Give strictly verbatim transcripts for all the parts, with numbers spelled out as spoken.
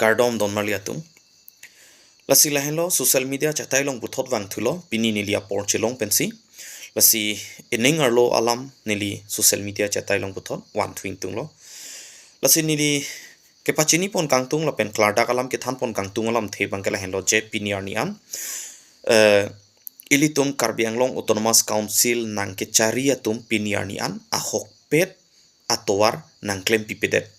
Kardom donmarli atum. Lasi lahenlo social media chatai along puthot vangthulo, pini neli apor chelong pensi. Lasi ining arlo alam neli social media chatai along puthot vanthu ingtunglo. Lasi neli kepachini pon kangtung lapen klardak alam kethan pon kangtung alamthe abangke lahenlo je pini arni an, eh, ilitum Karbi Anglong Autonomous Council nangkechari atum pini arni an ahokpet atovar nangklempipedet.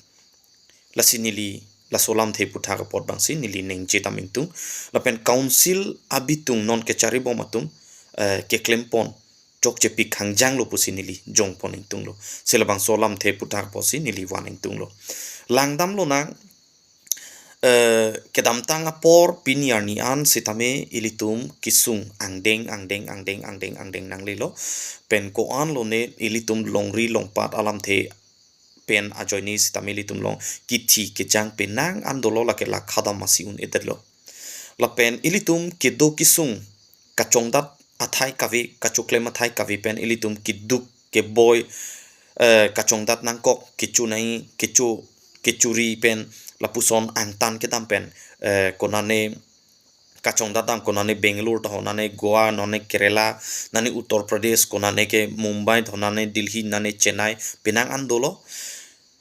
Lasi neli laso alamthe puthak apot abangsi neli ningje dam ingtung. Lapen council abitung non kecharibom atum, eh, keklem pon chokchepik hangjanglo pusi neli jong pon ingtunglo. Si labangso alamthe puthak apotsi neli van ingtunglo. Langdamlonang, eh, kedamtang apor pini arni an sitame ilitum kesung angdeng, angdeng, angdeng, angdeng, angdeng nanglelo. Pen ko-anlone ilitum longri longpat alamthe pen ajoine sitame ilitum along kithi kejang penang an dolo, lake la khadam masi un-edetlo. Lapen ilitum kedo kesung kachongdat athai kave, kachoklem athai kave pen ilitum keduk keboi, eh, kachongdat nangkok, kecho nai, kecho, kechori pen lapuson angtan kedam pen, eh, konane kachongdat dam, konane Bangalore ta ho, nane Goa, nane Kerala, nane Uttar Pradesh, konane ke Mumbai ta ho, nane Delhi, nane Chennai, penang an dolo.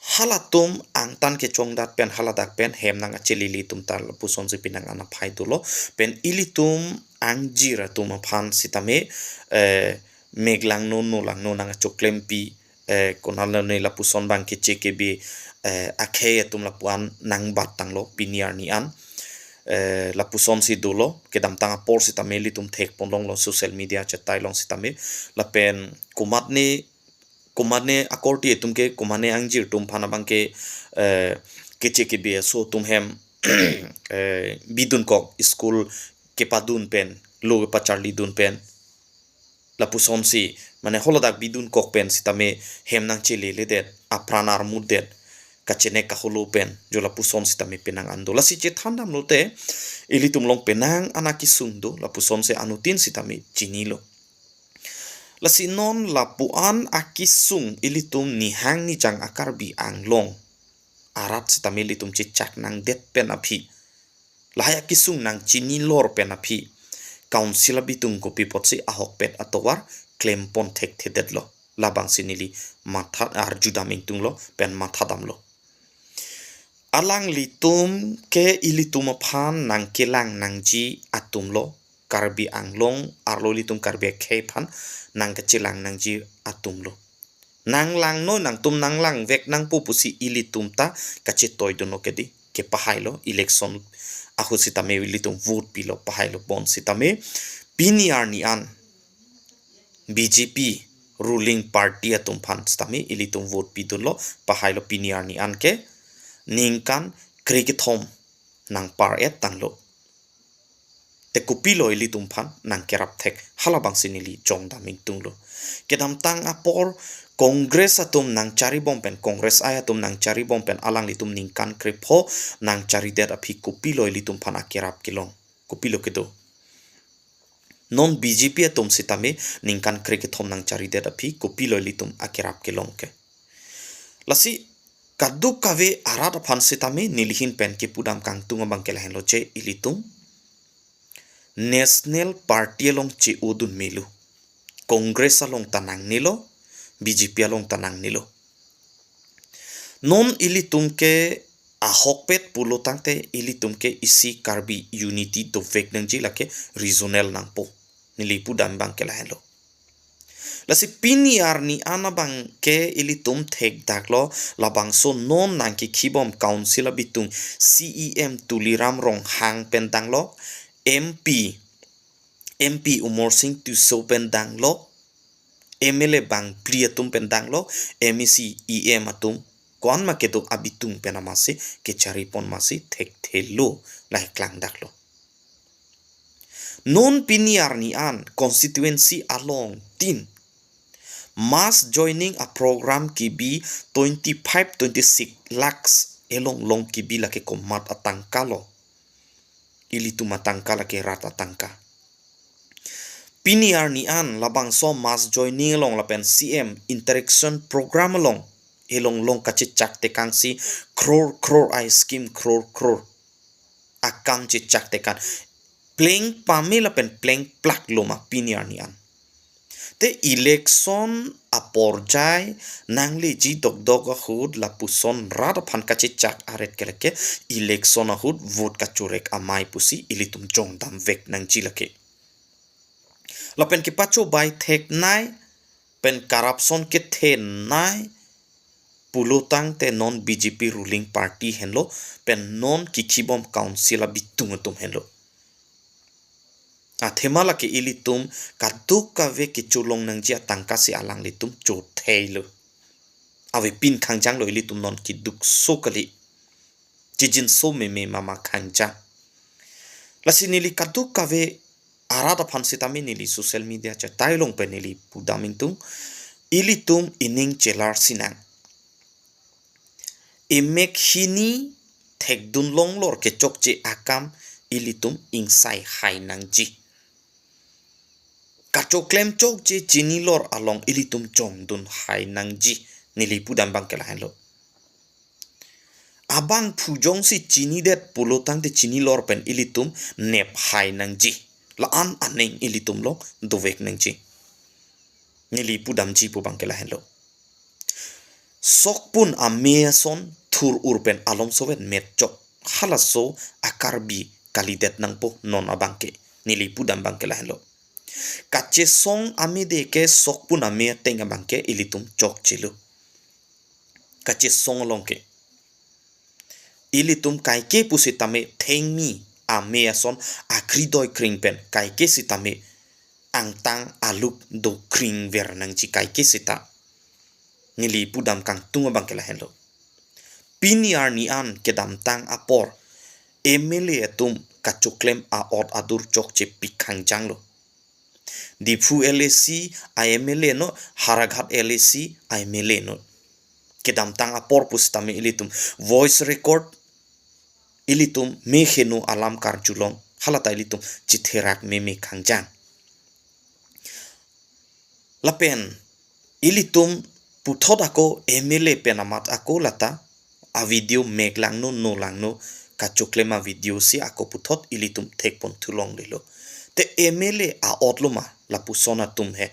Halatum angtan kechongdat pen haladak pen hem nang achelele atum ta lapusonsi penang an aphai dolo. Pen ilitum angjir atum aphan sitame, eh, mek langno, no langno nangkachoklempi, eh, konalone lapuson abang keche kebe, eh, akhei atum lapu-an nangbat tanglo pini arni an. Eh, lapusonsi dolo, kedamtang apor sitame ilitum thek pon longlo social media chatai along sitame. Lapen komatne, komatne akorte atum ke, komatne angjir atum aphan abangke, eh, keche kebe aso atum hem, eh, bidunkok, school kepadun pen, lo kepacharlidun pen, lapusonsi, mane haladak bidunkok pen sitame hem nangcheleledet, apran armutdet, kachenek kaholo pen, jo lapuson sitame penang an do. Lasi chethan damlote, ilitum along penang an akesung do, lapusonsi anuttin sitame chinilo. Lasi non lapu-an akesung ilitum nihang nijang a-Karbi Anglong arat sitame ilitum chechak nangdet pen aphi, lahai akesung nangchinilor pen aphi, council abitung kopi apotsi ahokpet atovar klem pon thekthedetlo. Labangsi neli matha arju dam ingtunglo pen matha damlo. Alanglitum ke ilitum aphan nangkelang nangji atumlo, Karbi Anglong arlo ilitum Karbi akhei aphan nangkachelang nangji atumlo. Nanglangno, nangtum nanglangvek nangpo pusi ilitum ta kachetoidunlo kedi. Kepahailo, election ahut sitame ilitum vote pilo, pahailo, bonsitame pini arni an B J P ruling party atum aphan sitame ilitum vote pidunlo, pahailo, pini arni an ke ningkan krekethom nangpar-et tanglo. Te kopilo ilitum aphan nangkerap thek, halabangsi neli jong dam ingtunglo. Kedamtang apor Congress atum nangcharibom pen, Congress ai atum nangcharibom pen alanglitum ningkan krepho nangcharidet aphi kopilo ilitum aphan akerap kelong, kopilo kedo? Non B J P atum sitame ningkan krekethom nangcharidet aphi kopilo ilitum akerap kelong ke? Lasi kadokave arat aphan sitame nelihin pen kepudam kangtung abangke lahenlo je, ilitum national party along che-odun melo. Congress along ta nangnelo, B J P along ta nangnelo. Non ilitum ke ahokpet pulo tangte ilitum ke isi Karbi unity dovek nangji, lake regional nangpo. Neli pudam abangke lahenlo. Lasi pini arni an abangke ilitum thekdaklo, labangso non nangkekhibom council abitung C E M Tuliram Ronghang pen danglo, M P, M P Amarsing Tisso pen danglo, M L A bangphli atum pen danglo, M A C, E M atum, ko-an ma kedo abitung pen amatsi kechari pon amatsi thekthelo, lahai klangdaklo. Non pini arni an constituency along tin mass joining a-program kebi twenty-five, twenty-six lakhs elong long kebi, lake komat atangkalo? Ilitum atangka, lake rat atangka. Pini arni an labangso mass joining along lapen C M interaction program along elong long kachechak tekangsi crore crore ai scheme, crore crore. akam chechak tekan pleng pame lapen pleng plak lo ma pini arni an. Te election aporjai nangleji dokdok ahut lapuson rat aphan kachechak aret ke lake election ahut vote kachorek amei pusi ilitum jongdam vek nangji lake. Lapen kepachobai theknei pen corruption kethenei pulo tangte non B J P ruling party henlo pen non kikhibom council abitung atum henlo. Athema lake ilitum kadokave kecholong nangji atangka si alanglitum chotheilo. Avepin khangjanglo ilitum non keduk so kali. Chijinso meme mama khangjang. Lasi neli kadokave arat aphan sitame neli social media chetai long pen neli pudam ingtung. Ilitum ining chelar sinang. Emek hini thekdun longlor kechokche akam ilitum ingsai hai nangji. Kachoklem chokche chinilor along ilitum jongdun hai nangji. Neli pudam abang ke lahenlo. Abangphu jongsi chinidet pulo tangte chinilor pen ilitum nep hai nangji. La-an aning ilitum along dovek nangji. Neli pudamji pu abang ke lahenlo. Sokpun ame ason thur-ur pen alom sovet metchok halaso a-Karbi kalidet nangpo non abang ke. Neli pudam abang ke lahenlo. Kachesong amede ke sokpun ame ateng abang ke ilitum chokchelo. Kachesong along ke. Ilitum kaike pusitame thengmi ame ason akridoi kring pen kaike sitame angtang aluk do kring ver nangji kaike sita. Neli pudam kangtung abang ke lahenlo. Pini arni an kedamtang apor M L A atum kachoklem a-ot adur chokche pik khangjanglo. Diphu L A C a M L A no, Howraghat L A C a M L A no. Kedamtang apor pusitame ilitum voice record ilitum meheno alam karjulong halata ilitum chitherak meme khangjang. Lapen ilitum puthot ako M L A pen amat ako lata a-video mek langno no langno kachoklem a-video si ako puthot ilitum thekpon thulonglelo. Te M L A a-ot lo ma lapuson atum he.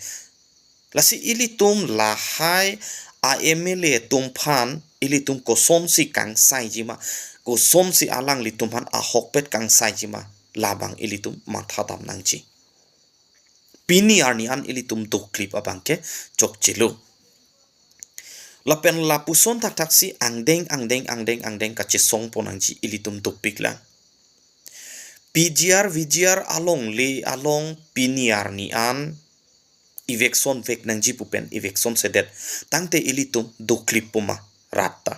Lasi ilitum lahai a M L A atum aphan ilitum kosonsi kangsaiji ma, kosonsi alanglitum aphan ahokpet kangsaiji ma, labang ilitum mathadam nangji. Pini arni an ilitum doklip abang ke chokchelo. Lapen lapuson thakthak si angdeng angdeng angdeng angdeng kachesongpon nangji ilitum dopik lang. P G R V G R alongle along pini arni an eviction vek nangji pu pen eviction sedet tangte ilitum doklip pu ma rat ta.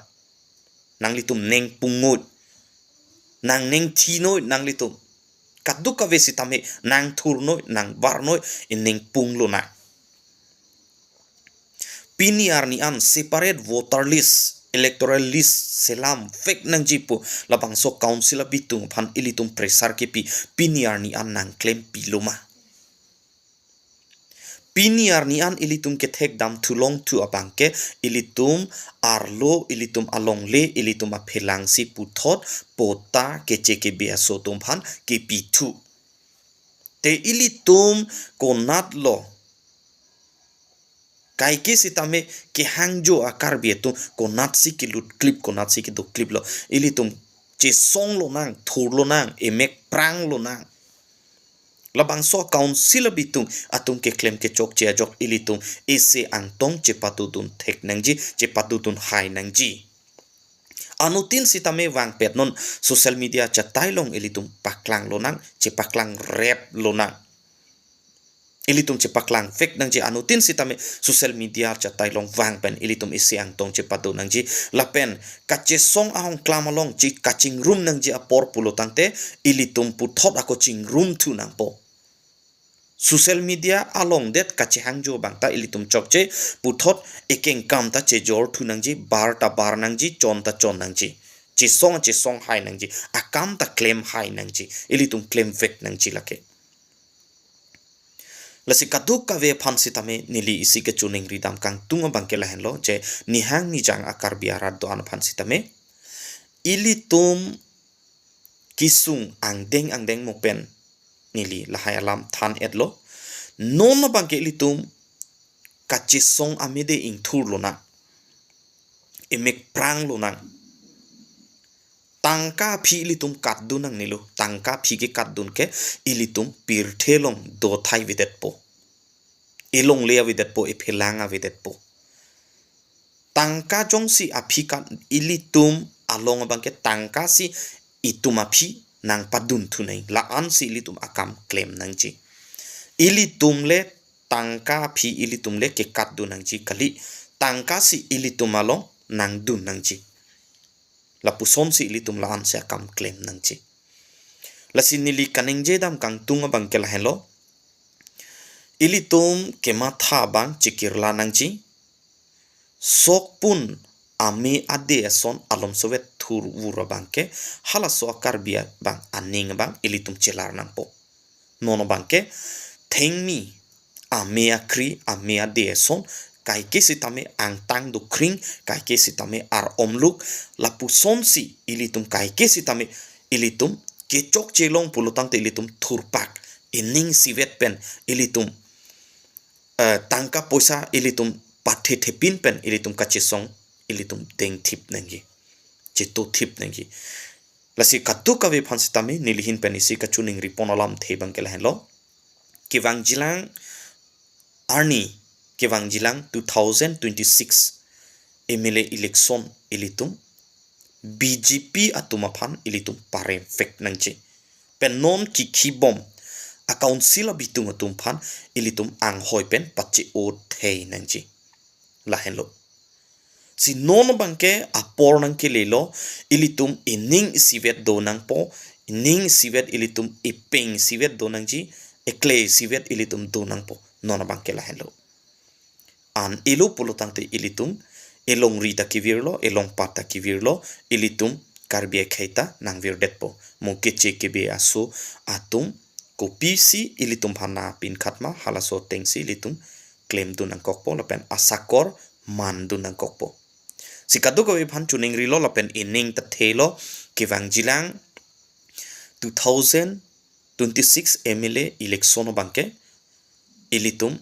Nanglitum neng pung noi, nang neng thi noi nanglitum. Kadokave sitame nang thur noi, nang var noi, ineng pung lonang. Pini arni an separate voter list, electoral list selam vek nangji pu labangso council abitung aphan ilitum pressure kepi pini arni an nangklem pilo ma. Pini arni an ilitum kethekdam thulong thu abang ke ilitum arlo, ilitum alongle, ilitum aphelang si puthot pota keche kebe aso atum aphan kepi thu. Te ilitum konatlo? Kaike sitame kehangjo a-Karbi atum konatsi kelut klip, konatsi kedo klip lo? Ilitum chesong lonang, thur lonang, emek prang lonang. Labangso council abitung atum keklem kechokche ajok ilitum isi angtong chepadodun thek nangji, chepadodun hai nangji. Anuttin sitame vangpet non social media chetai long ilitum paklang lonang, chepaklang rep lonang. Ilitum chepaklang vek nangji, anuttin sitame social media chetai long vang pen ilitum isi angtong chepado nangji. Lapen kachesong ahongklam along chi kachingrum nangji apor pulo tangte ilitum puthot ako chingrum thu nangpo. Social media along det kachehangjo abang ta ilitum chokche, puthot ekengkam ta chejor thu nangji, bar ta bar nangji, chon ta chon nangji. Chesong chesong hai nangji, akam ta klem hai nangji, ilitum klem vek nangji lake. Lasi kadokave aphan sitame neli isi kechoningri dam kangtung abang ke lahenlo, je nihang nijang a-Karbi arat do-an aphan sitame ilitum kesung angdeng angdeng mo pen neli lahai alam than-etlo. Non abangke ilitum kachesong amede ingthur lonang, imek prang lonang. Tangka aphi ilitum katdun nangnelo, tangka aphi kekatdun ke ilitum pirthe along do thai avedetpo, ilongle avedetpo, iphelang avedetpo. Tangka jongsi aphi kat ilitum along abangke tangka si itum aphi nangpadun thu nang, la-an si ilitum akam klem nangji. Ilitum le tangka aphi ilitum le kekatdun nangji kali, tangka si ilitum along nangdun nangji. Lapuson si ilitum la-an si akam klem nangji. Lasi neli kaningje dam kangtung abangke lahenlo. Ilitum kematha abang chekirla nangji. Sokpun ame ade ason alomsovet thurvur abangke halaso a-Karbi abang aning abang ilitum chelar nangpo. Non abangke thengmi ame akri, ame ade ason, kaike sitame angtang dokring, kaike sitame ar omluk, lapuson si ilitum kaike sitame ilitum kechokche long pulotangte ilitum thurpak, ining isivet pen ilitum, eh, tangka poisa ilitum pathe thepin pen ilitum kachesong ilitum dengthip nangji, chetothip nangji. Lasi kadokave aphan sitame neli ahin pen isi kachiningri pon alamthe abangke lahenlo. Kevangjilang arni, kevangjilang two thousand twenty-six M L A election ilitum B J P atum aphan ilitum paremvek nangji. Pen non kikhibom a-council abitung atum aphan ilitum anghoi pen pache-o thei nangji. Lahenlo. Si non abangke apor nangkelelo, ilitum ining isivet do nangpo, ining isivet ilitum ipeng isivet do nangji, ekle isivet ilitum do nangpo, non abangke lahenlo. An ilo pulotangte ilitum elongri ta kevirlo, elongpat ta kevirlo, ilitum Karbi akhei ta nangvirdetpo. Mo keche kebe aso atum kopisi ilitum aphan nangpinkhat ma, halaso atengsi ilitum klemdun nangkokpo lapen asakor mandun nangkokpo. Si kadokave aphan chiningrilo lapen ining ta thelo, kevangjilang two thousand twenty-six M L A election abangke ilitum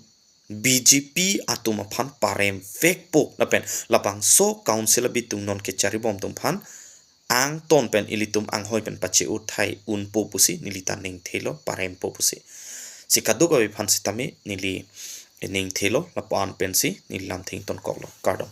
B J P atum aphan paremvekpo lapen labangso council abitung non kecharibom atum aphan angton pen ilitum anghoi pen pache-o thai unpo pusi neli ta ning thelo, parempo pusi. Si kadokave aphan sitame neli ning thelo, lapu-an pensi neli lamthe ingtonkoklo. Kardom.